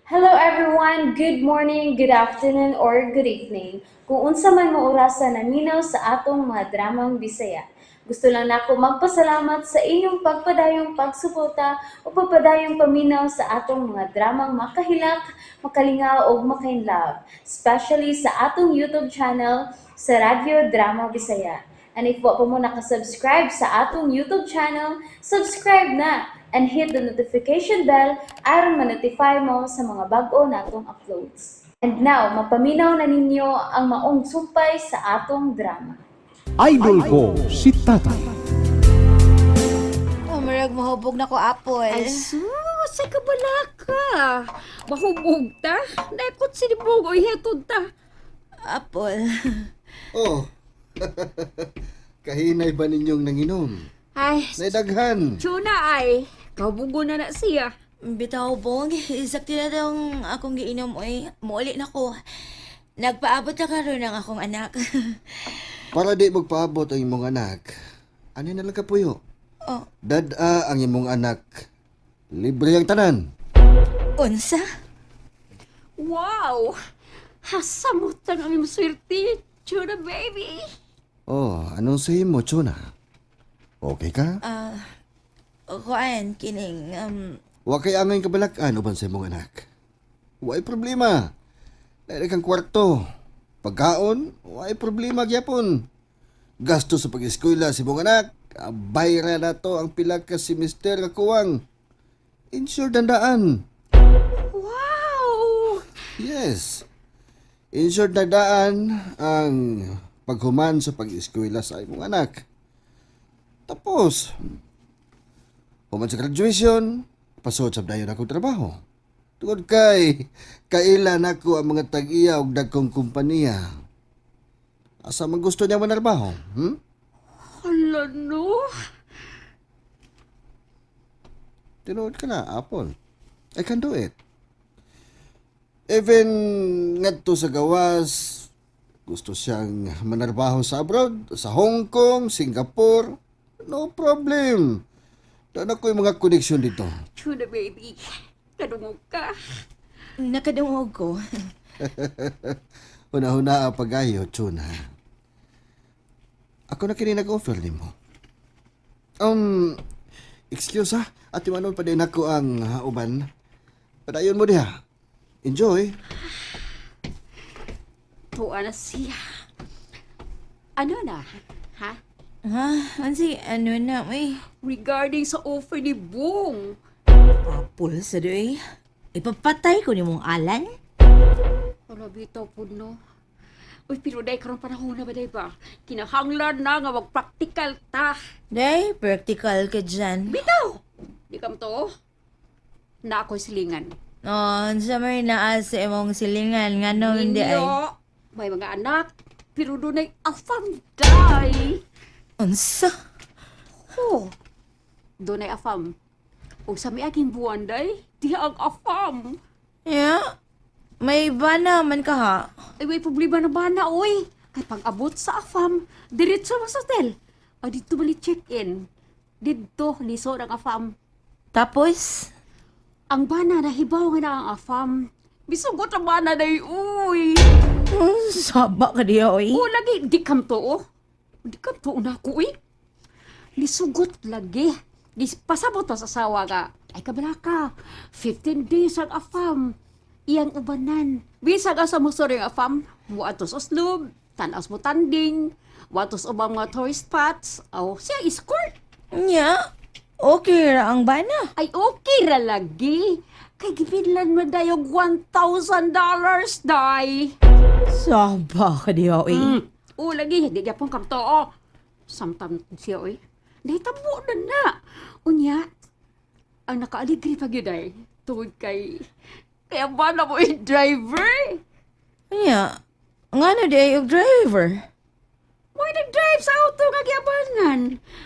Hello everyone! Good morning, good afternoon, or good evening. Kung unsa man mo orasa naminaw sa atong mga dramang Bisaya. Gusto lang nako magpasalamat sa inyong pagpadayong pagsuporta o pagpadayong paminaw sa atong mga dramang makahilak, makalingaw ug makainlove, especially sa atong YouTube channel sa Radyo Drama Bisaya. And if wa pa mo nakasubscribe sa atong YouTube channel, subscribe na and hit the notification bell aron ma-notify mo sa mga bag-o natong uploads. And now, mapaminaw na ninyo ang maong sumpay sa atong drama. Idol ko si Tatay. Oh, murag mahubog na ko, Apple. Ay, sus! Ay, kabalaka! Mahubog ta? Naikot sinibog o ihetod ta. Apple. Oh. Kahinay ba ninyong nanginom? Ay, Naidaghan. tuna ay. Kabugo na na siya. Bitaw, Bong. Sakti na tong akong giinom, oy. Muuli na ko. Nagpaabot na karon ang akong anak. Para di magpaabot ang imong anak. Ano na lang kapuyo? Oh. Dada ang imong anak. Libre ang tanan. Unsa? Wow! Hasamutan ang imong swerte. Tuna baby! Oh, anong sayo mo, Chona? Okay ka? Kuan, kining, Wa kay angay kabalakan uban sa imong anak. Way problema. Dahil kang kwarto. Pagkaon, way problema gyapon. Gasto sa pag-eskwela sa imong anak, bayra na to ang pila ka semester nga kuwang. Insured ang daan. Wow! Yes. Insured na daan ang paghuman sa pag-eskwela sa imong anak. Tapos, human sa graduation, pasod sa dayon akong trabaho. Tungod kay, kailan ako ang mga tag-iya og dagkong kumpanya. Asa man gusto niya manarbaho? Hala no! Tinuod ka na, Apple. I can do it. Even ngadto sa gawas, gusto siyang manarbaho sa abroad, sa Hong Kong, Singapore, no problem. Doon ako yung mga koneksyon dito. Tuna baby, kadungog ka. Nakadungog ko. Huna-huna ang pag-ayo, Chuna. Ako na kini nag-offer nimo. Excuse ha, ati manon pa din ako ang uban. Padayon mo diha. Enjoy. Tuwa na siya. Ano na? Ha? Ha? Ansi, ano na, uy? Regarding sa offer ni Bong. Apple sa doy. Ipapatay ko ni mong alan? Wala bitaw po no. Uy, pero day karon panahon na ba day ba? Kinahanglan na nga magpraktikal ta. Day, practical ka dyan. Bitaw! Di kam to. Na ako'y silingan. Oh, unsa may naa sa imong silingan nga no hindi ay. Ninyo, may mga anak, pero dunay afam day. Unsa? Oh, dunay afam. Ug sa miaging buwan day, diha ang afam. Yeah. May bana man ka ha. Ay, may problema na ba na, oy? Kay pag-abot sa afam, diretso mo sa hotel. O dito bali check-in. Didto, liso ang afam. Tapos, Ang bana, nahibaw nga na ang afam. Bisugot ang bana day, uy. Saba ka diya, oy. O, lagi, di kam to, oh. Di kam to, na ako, uy. Lisugot lagi. Di pasabot pa sa asawa ka. Ay, kabala ka. 15 days ang afam. Iyang ubanan. Bisag asa mo sorry ang afam. Muatos oslob, tanas mo tanding, watos ubang mga tourist spots. Oh, siya escort. Nya, okay ra ang bana. Ay, okay ra lagi. Kay gibinlan mo dayog $1,000, day. Saba ka diya, oy. O, lagi, di gyapon kam to, oh. Samtam siya, oy. Nahitabo na na. Unya, ang nakaaligri pa gyud ay, tungod kay, kaya ba na mo yung driver? Nya, ngano di ay og driver? Mo nag-drive sa auto nga giabanan.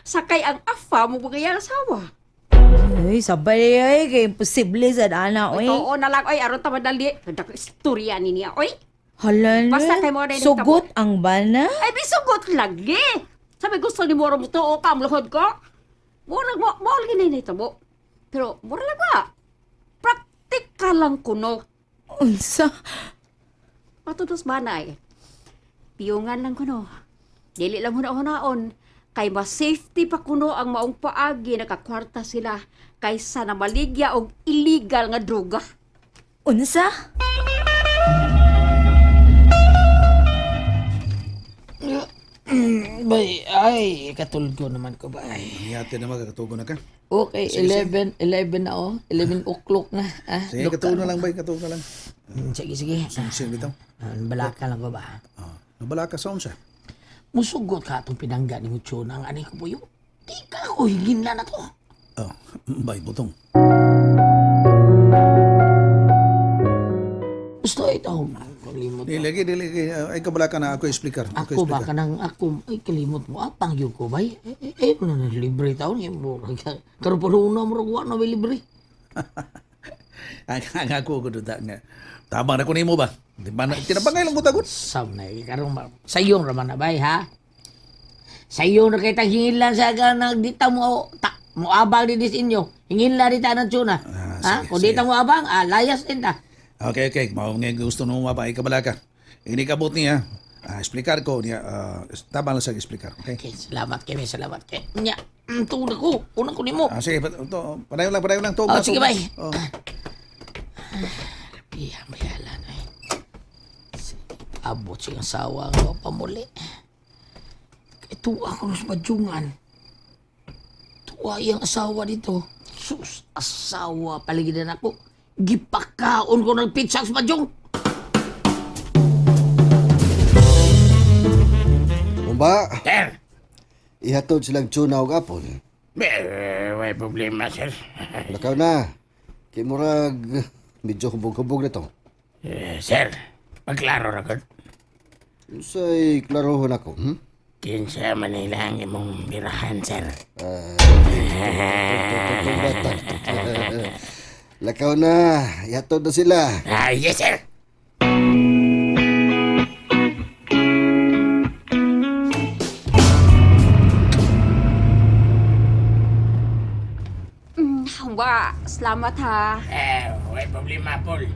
Sakay ang afa mo kaya asawa. Ay, sabay ay, kay imposible sa ana, oy. Totoo na lang, oy, aron ta madali. Ganda ko istorya ni niya, oy. Hala na. Basta kay mo na yung Sugot ang bana? Ay, bisugot lagi. Sabi gusto ni Moro mo to, o kamluhod ko. Mura mo, mo lagi na ito mo. Pero, mura lang ba? Praktikal lang kuno. Unsa? Patutos banay. Piyungan lang kuno. Dili lang huna-hunaon. Kay mas safety pa kuno ang maong paagi nakakwarta sila kaysa na maligya og illegal nga droga. Unsa? Bay, ay, katulgo naman ko ba? Ay. Niyate na magkatugo na ka. Okay, 11, 11 na oh. 11 o'clock na. Ah, Sige, katugo na lang bay, katugo na lang. Sige, sige. Sumsin bitaw. Ah, balaka lang ko ba? Ah, nabala ka sa unsa. Musugot ka atong pinangga ni Mucho na ang anay ko puyo. Di ka ko hingin na to. Oh, bay butong. Gusto ito, kalimot. Dili lagi, dili lagi. Ay kabala ka na ako explicar. Ako ba kanang ako ay kalimot mo atang yun ko bay. Eh, eh, eh na na libre taon eh mo. Karon pa una mo wa na may libre. Ang ako ko duda nga. Tabang na ko nimo ba? Di ba na tinabangay lang ko tagod. Sam na eh, karon ba. Sayon ra man na bay ha. Sayon ra kay tang hingilan sa kanang dita mo ta, mo abang di dis inyo. Hingilan di ta ng tuna. Ah, Ha? sige, Kung di sige. ta mo abang, ah, layas din ta. Okay, okay. Mao nga gusto nimo ba ay kabala ka. Ini kabot niya. Ah, explicar ko niya. Ah, tabang lang sa explicar, okay? Okay, salamat kay, salamat kay. Nya, tuon ako. Unang ko nimo. Ah, sige, to, padayon lang, padayon lang. Tuog Oh, na, sige, tuog na. bay. Oh. Iya, mayalan ay. Abot siyang asawa nga pamuli. Kay tuwa ko sa badyungan. Tuwa iyang asawa dito. Sus, asawa paligidan ako. Gipakaon ko ng pizza sa badyong. Umba, Sir, ihatod silang tuna og apple. eh, may problema, sir. Lakaw na. Kay murag medyo hubog-hubog na to. Eh, sir, pagklaro ra gud. Unsay klarohon ako, Kinsa man nila ang imong birahan, sir. Tutong bata. Lakaw na. Ihatod na sila. Ah, yes, sir. Humba, salamat ha. Eh, may problema, Paul.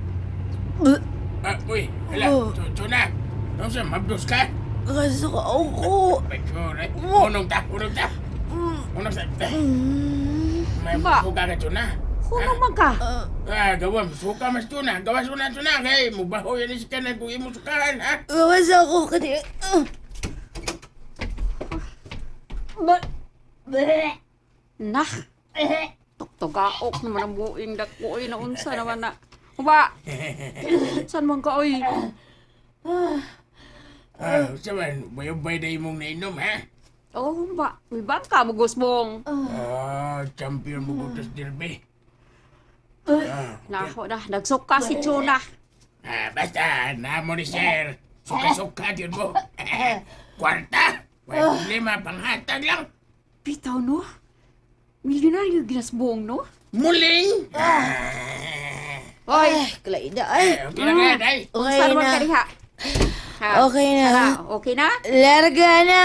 Ah, uy, hala, tuna. Unsa, mabdos ka? Kaso ko. Picture, eh. Unong ta, unong ta. Unong ta. May Ba? suka ka, tuna. Hunong man ka. Ah, gawa, suka mas tuna. Gawa suna, tuna. Kay, mubaho yan si kanan kung imo sukahan, ha? Gawas ako kani. Nah. Tuktugaok naman ang buing dako oy na unsa naman na. Humba. San man ka oy? Ah, unsa man, bayubay na imong nainom, ha? Oh, humba. May bangka mo gusbong. Ah, champion mo gutos derby. Nako na, nagsuka si Chuna. Ah, basta, namo ni sir. Suka-suka din mo. Kwarta! May problema, panghatag lang. Bitaw no. Milyonaryo ginasbong no. Muling! Oy, Klaida ay. Eh, okay na kaya, day. Okay saan man na. ka diha? Ha? Okay na. Ha, okay na? Larga na.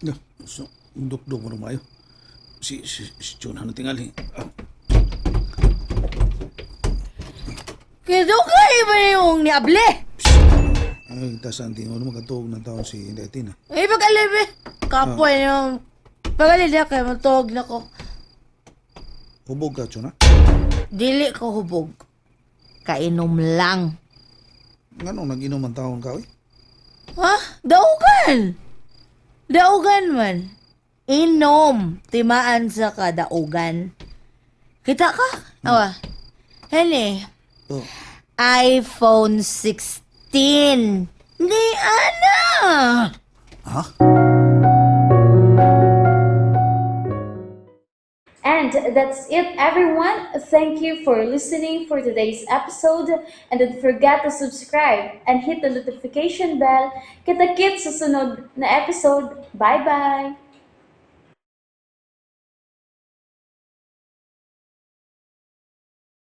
No, so, dukduk mo rumayo. Si Chuna na tingali. Ah, Kaya kay ba yung niable? ay, tas ang tingon mo katuog ng taon si Inday Tina. Ay, pag-alib eh. Kapoy yung... Pag-alib na kayo, matawag na ko. Hubog ka, Chuna. Dili ko hubog. Kainom lang. Nganong nag-inom ang taon ka, oy? Ha? Daugan! Daugan man. Inom. Timaan sa kadaugan. Kita ka? Awa. Hene. Oh. iPhone 16. Ni Ana! Ha? And that's it, everyone. Thank you for listening for today's episode. And don't forget to subscribe and hit the notification bell. Kita-kits sa sunod na episode. Bye-bye!